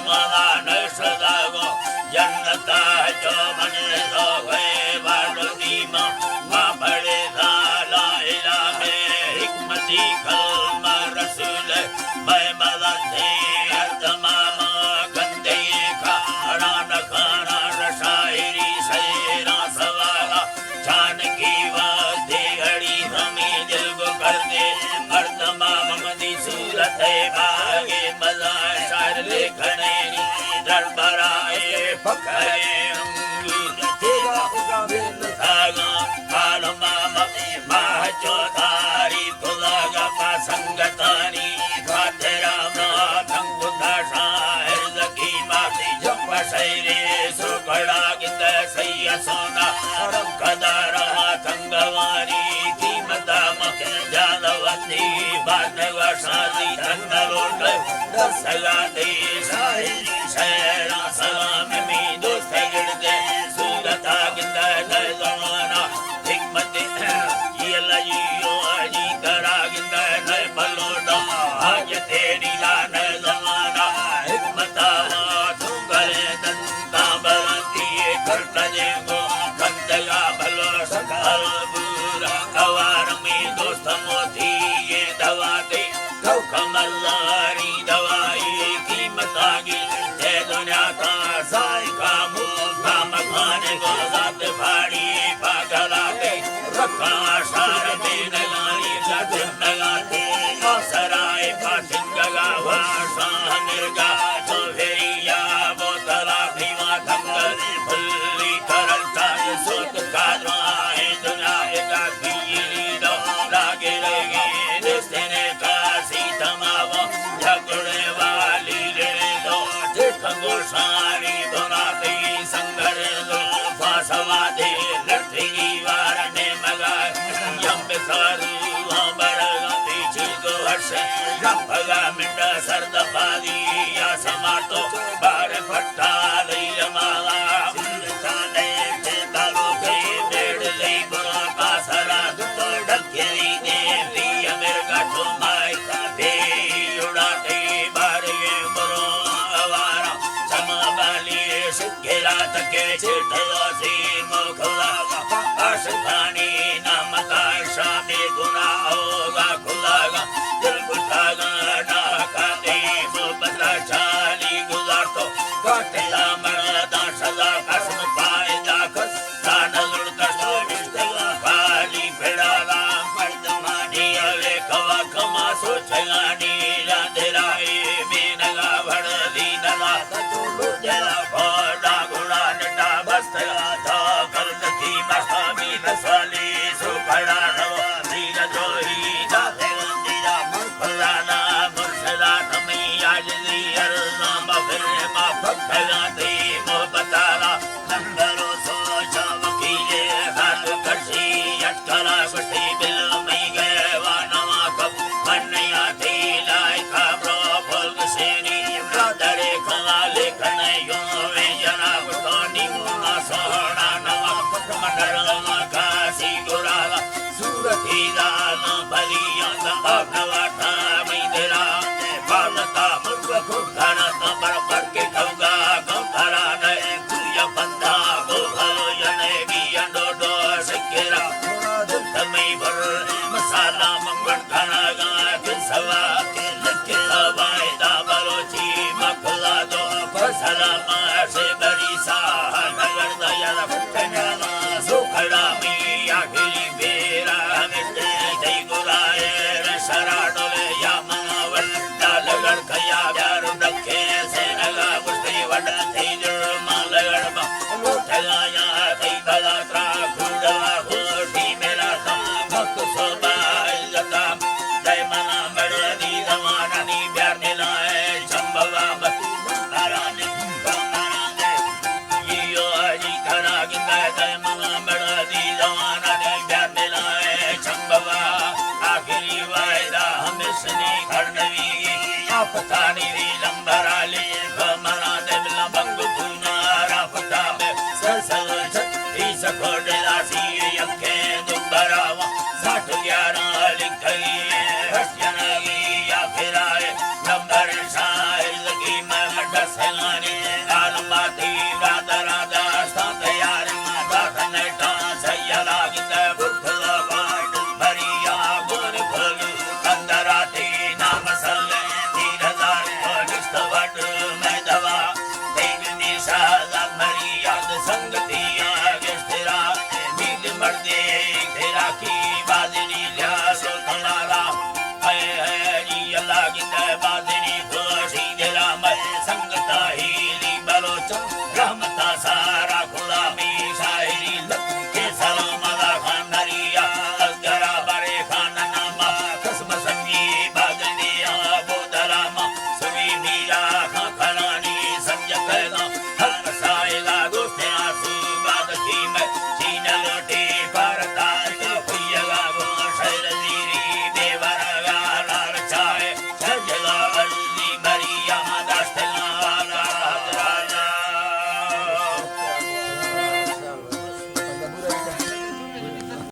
مانا نشداغو جنتا جو منزو گئے بارو دیما ما پڑے لا لا الہ حکمتی کلمہ رسول میں مدد ہر تمام گندے کا اڑان کھانا رشاعری شعرا سوالا جان کی واسطے اڑی ہمیں دل کو کر دے مردما ممدی صورت ہے باغے مزا شعر لکھنے دربرائے پکڑے انگور تیرا خدا میں نتاگا کالما مبی ماہ چوتاری خداگا پا سنگتانی خاطرا ما تنگ داشا ہر زکی ماتی جم شعرے سو بڑا گندہ سیا سونا رنگ قدارا تنگواری قیمتا مکن جان وتی بان وشاتی تنگ لوٹ دسگاتی شاہی شہرا سلام می دوست گڑتے صورتا گندہ دے زمانہ حکمت یہ لئی او علی کرا گندہ نئے بلوٹا آج تیری لا نئے زمانہ حکمتا وا تو گلے دن تابرتی کرتا جے گو کندگا بھلو سکال بورا اوار می دوست موتی یہ دوا دے تو کملاری دوائی قیمت آگی تے دنیا تا ذائقہ مو کام کھانے کو ذات پھاڑی پاگلا دے رکھا شار میں نگانی جات نگاتے سرائے پاٹنگا واشان مرگا تو بھیا بوتلا بھیما دھنگل بھلی کرتا سوت کادرائے دنیا کا پیری دو لاگے لگے دستنے کا سیتما وہ جھگڑے والی لڑے دو دیکھ گوشانی بنا کئی سنگر دو فاسوا دے لٹھی وار نے مگا یم بسارو ہم برگا پیچی گو ہرش یم بگا منڈا سر دفالی یا سماتو بار پھٹا لئی مالا سلطانے تے تالو کے بیڑ لئی برا کا سرا دو ڈکری دے پی امر کا تو مائی کا دے اڑا دے بار یہ برو اوارا چما بالی سکرا تکے چٹو سی مو کھلا آشکانی نام کا شامی گنا ہوگا کھلا دل گٹا گانا کا دے مو بتا چالی گزار تو کاٹے لا مڑا دا سزا قسم پائے دا کس دانا لڑ کر سو مشتگا کالی پھڑا لا مردمانی اوے کوا کما سوچگانی لا دلائی مینگا بڑ دی نلا تچو لو دلا پھڑا گڑا نٹا بستگا تا کر دکی مستانی نسالی سو پھڑا نو دین دروہی دا دینا من پھلانا مرشدا تمی عاجزی ارزاں بفر ما پھگا تی محبت آلا نندرو سوچا وکیلے خط کشی اٹکلا گشتی بل مئی گئے وانما کب من یا تی لائقا برو پھل گشینی برادرے کلا لیکن یوں وے جنا گشتو نیمو نا سوڑا نوا مندر ما کاسی گرالا صورتی دانا بلیاں تا آپ نواتا مئی دلا پالتا مرگ کو گھنا تا بربر کے کھوگا گو تھرانے یا بندہ گو بھلو جنے گی انڈو ڈو سکرا تمئی بر مسالہ منگن کھنا گا کن سوا کے لکے سوائے دا بلوچی مکھلا دو پر سلام سے بری سا نگر دا یار پھٹنا سو کھڑا می آخری بیرا ہمیں تئی گرائے سرا ڈولے یا منا وڈا لگڑ کیا بیار ڈکے سے نگا گشتی وڈا تئی جرما لگڑ ما لوٹگا یا تئی بلا ترا کھوڑا گوشی میرا تا مک سوبا عزتا دے منا مڑ دی زمانہ نی بیار ملائے چمبوا بس مارا نی مارا دے یہ آجی کھڑا گندہ دے منا مڑا دی زمانہ نے بیا ملائے چمبوا آخری وعدہ ہمیں سنی کھڑنوی آفتانی دی لمبر آلی منا دے بلا بنگ پونا را پتا میں سر سر چھت ہی سکھوڑ لاسی یکے دوبارہ ساٹھ گیارہ لکھئی ہس جنگی یا پھرائے نمبر شاعر لگی میں مٹس